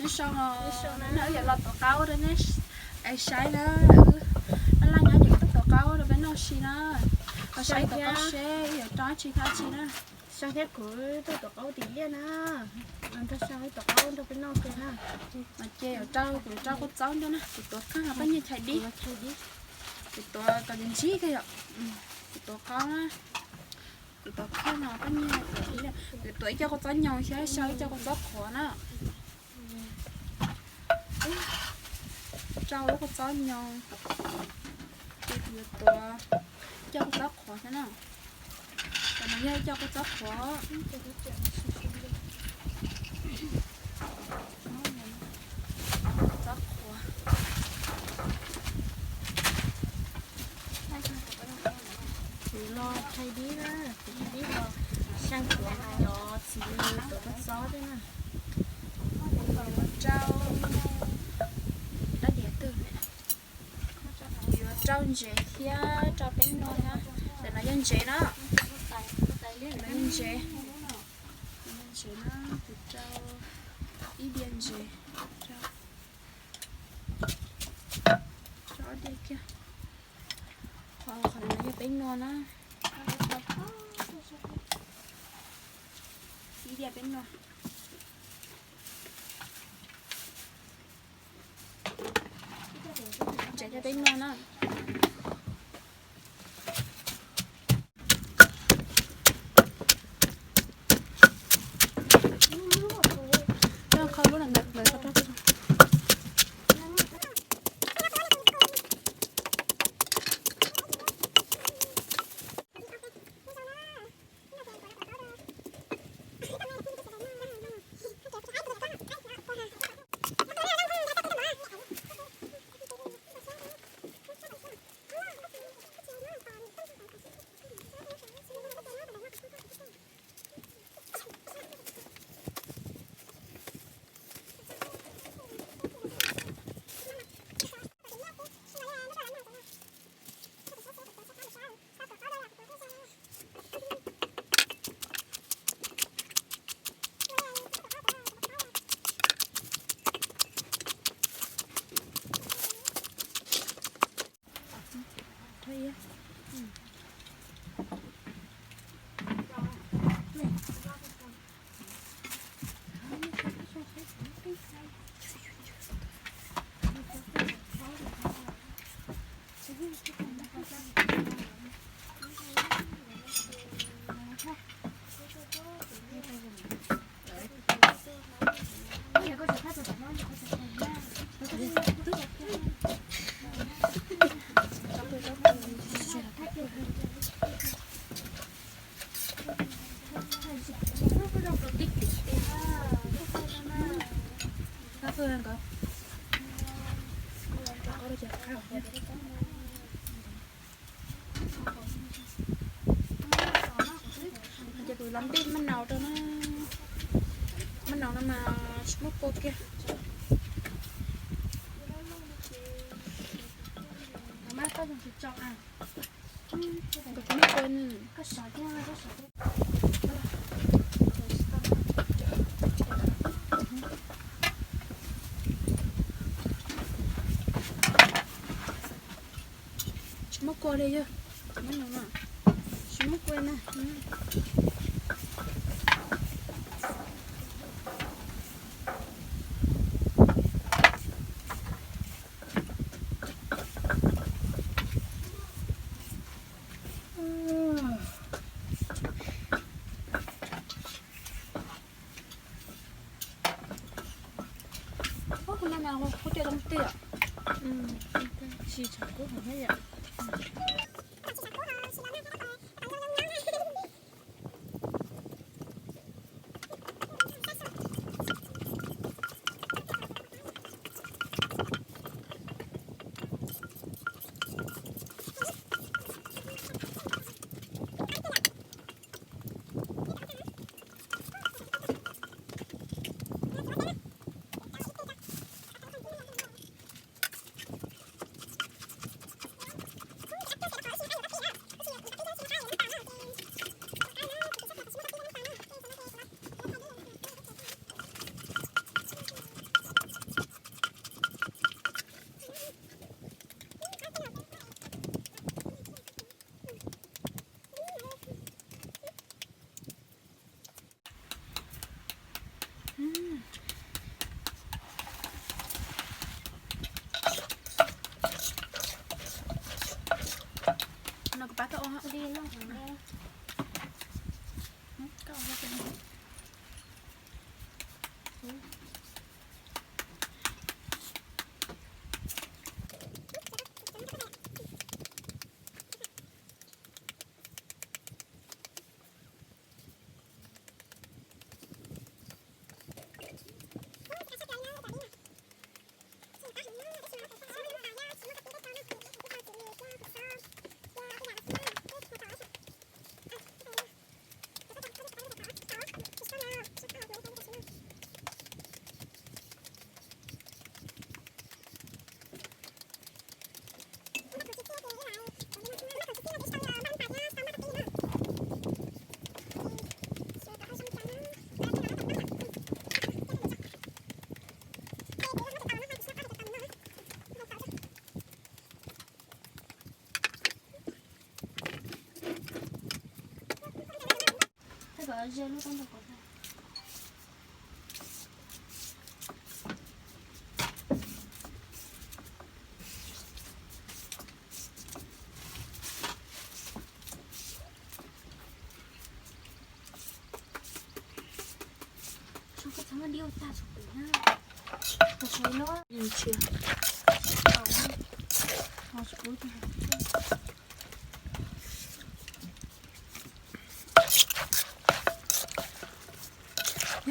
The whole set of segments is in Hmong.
Nyob zoo, no wb yuav los tuav qaub rau nej saib na. Wb laj nyob ces wb tuaj tuav qaub rau peb noj si na. Los saib tuav qaub seb wb yuav rau dab tsi dab tsi na. Xyoo thiab kuv tuaj tuav qaub tim liaj na. Nrog Xyoo tuav qaub nrog peb noj kiag na. Mas ces yuav rau, kuv rau kua txob nrog na, kuv tuav kheej los pab nyiaj chais dib. Kuv tuav kom ntsib kiag yom. Kuv tuav qaub na. Kuv tuav kheej los pab nyiaj, kuv tuav ib co kua txob nyoos thiab Xyoo ib co kua txob qhuav na. Rau lub kua txob nyoos, ces kuv yuav tuav ib co kua txob qhuav thiab na. Tam no yog ib co kua txob qhuav. Txob qhuav. Kuv los thais dib na, kuv thais dib los Xyoo tuav, cov txiv tuav kua txob thiab na. Rau, rau ntsev thiab rau peb noj thiab. Tam no yog ntsev na. Tam no yog ntsev. Ntsev na, kuv rau ib diav ntsev, rau ob diav kiag. Qhov no yog peb noj na. Ib diav peb noj. Ntsev thiab peb noj na. Ces kuv los npij maj naus rau na. Maj naus no mas tsis muaj kua kiag. Nkawd tsis muaj kua. Tsis muaj kua li yog, tsis muaj kua na. Ub, kuv noj mas kuv coj tau tiag. Tsis tshua kub hov thiab yom.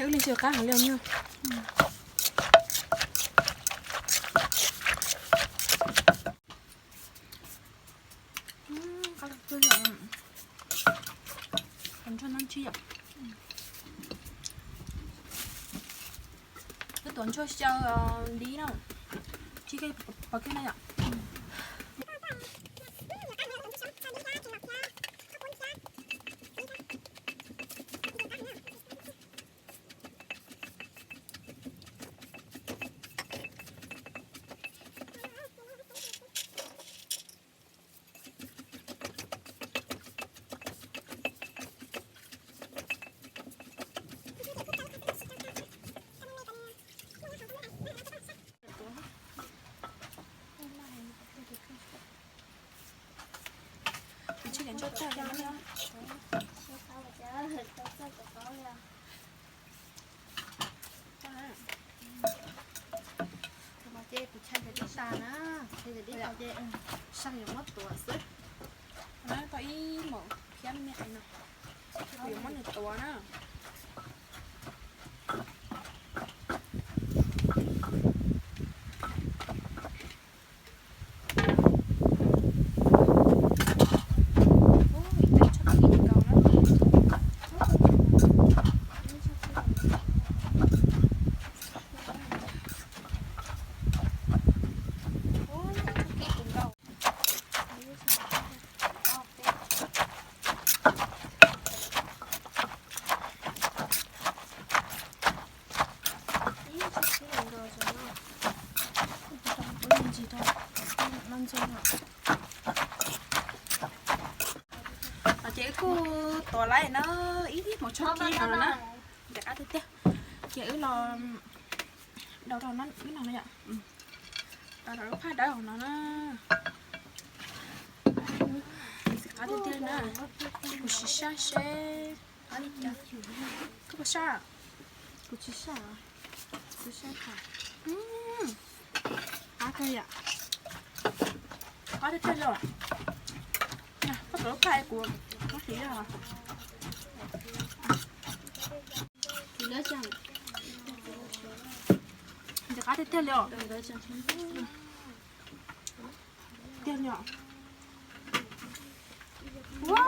Yog wb li tsis qab heev li nyuag. Qab kawg yom. Qhov ntsuag no ntsig yom. Wb tuav ntsuag xyaw li no. Tsis pov kiag no yom. Ces kuv tshaj cov dib tas na, tshaj cov dib tas ces saj yuav muab tuav xwb. Tau ib maum phiab me me qis no, kuv yuav muab nws tuav na. Ces wb kuj tuav lawm na, ib maum tshuaj kib no na, ntxim qab tiag tiag. Ces wb los daus rau no, wb no yom, daus rau lub phaj dawb hauv no na. Ntxim qab tiag tiag na, kuv sim saj seb qab li cas. Koj puas saj? Kuv tsis saj, kuv saj tham. Qab kawg yom. Qab tiag tiag li. Koj tuav lub phaj kuv muab hliv os. Ntxim qab tiag tiag li os. Tiag li os. Ua,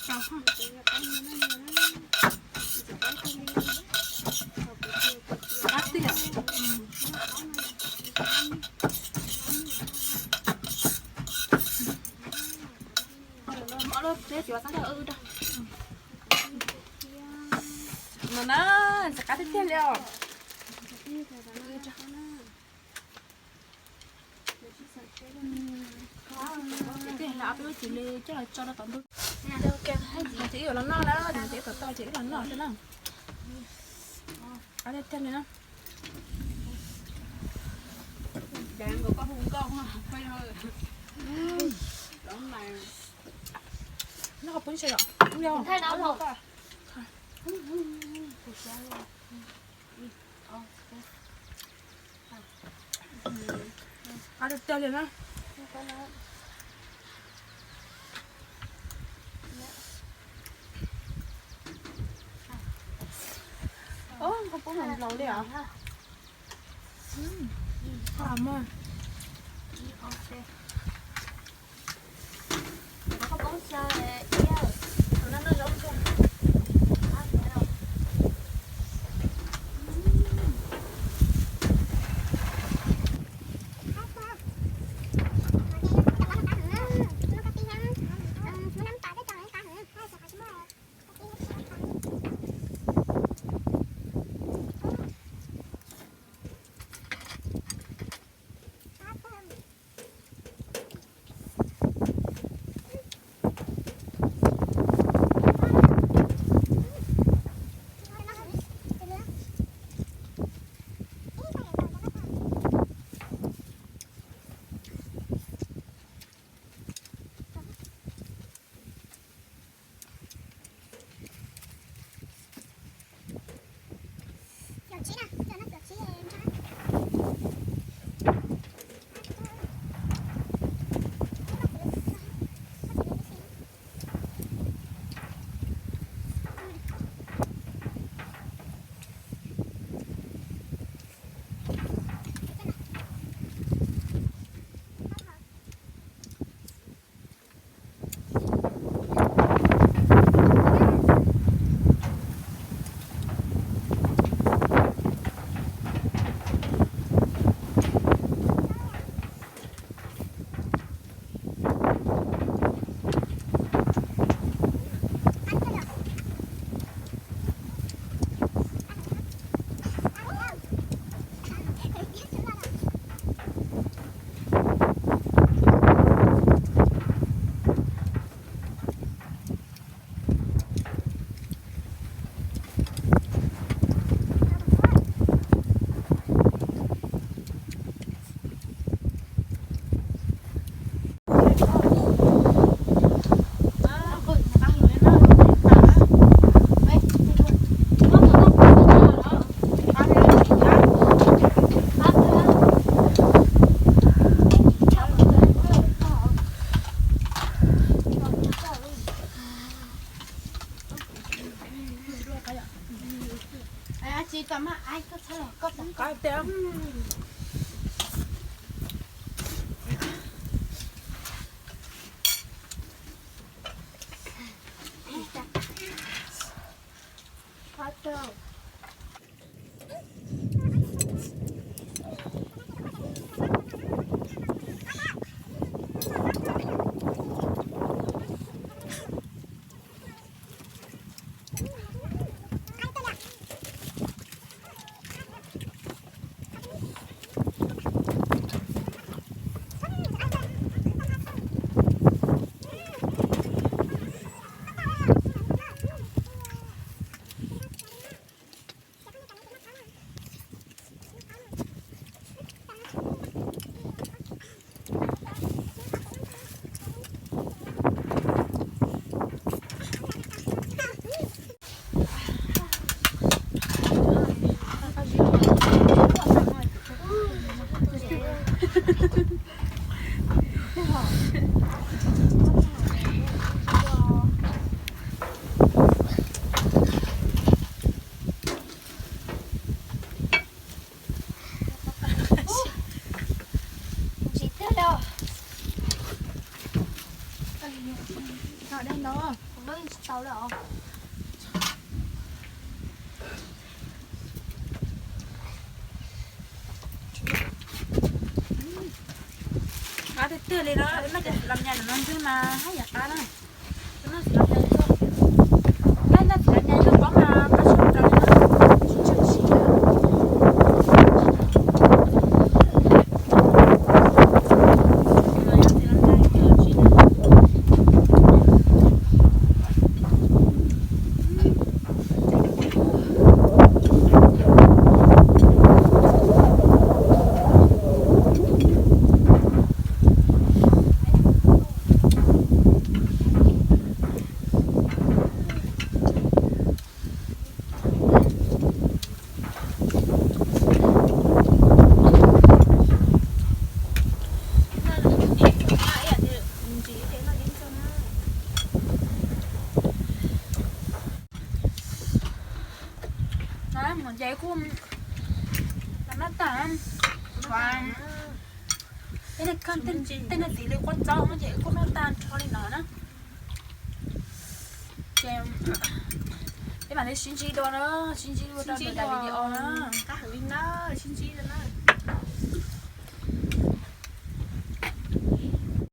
qab tiag. No na, ntxim qab tiag tiag li os. Ces wb los noj na, ces wb tom tau ces wb los noj xwb na. Qab tiag tiag li na. Noj qhov poob ntshe yom. Qab tiag tiag li na. Qhov poob nplaum li os. Tsis tau lawm os. Qab tiag tiag li no, noj cov xim los nyas no ntxwg mas haj yam qab na. Noj xim los nyas, noj xim los nyas ntxwg pob mas qab tshaj plaws li na. Ces kuj noj tag, tej niag txiv lws quaj txob ces kuj noj tag nrho li no na. Ces peb mam li sib ntsib dua na, sib ntsib dua rau daim video na. Sib ntsib dua na.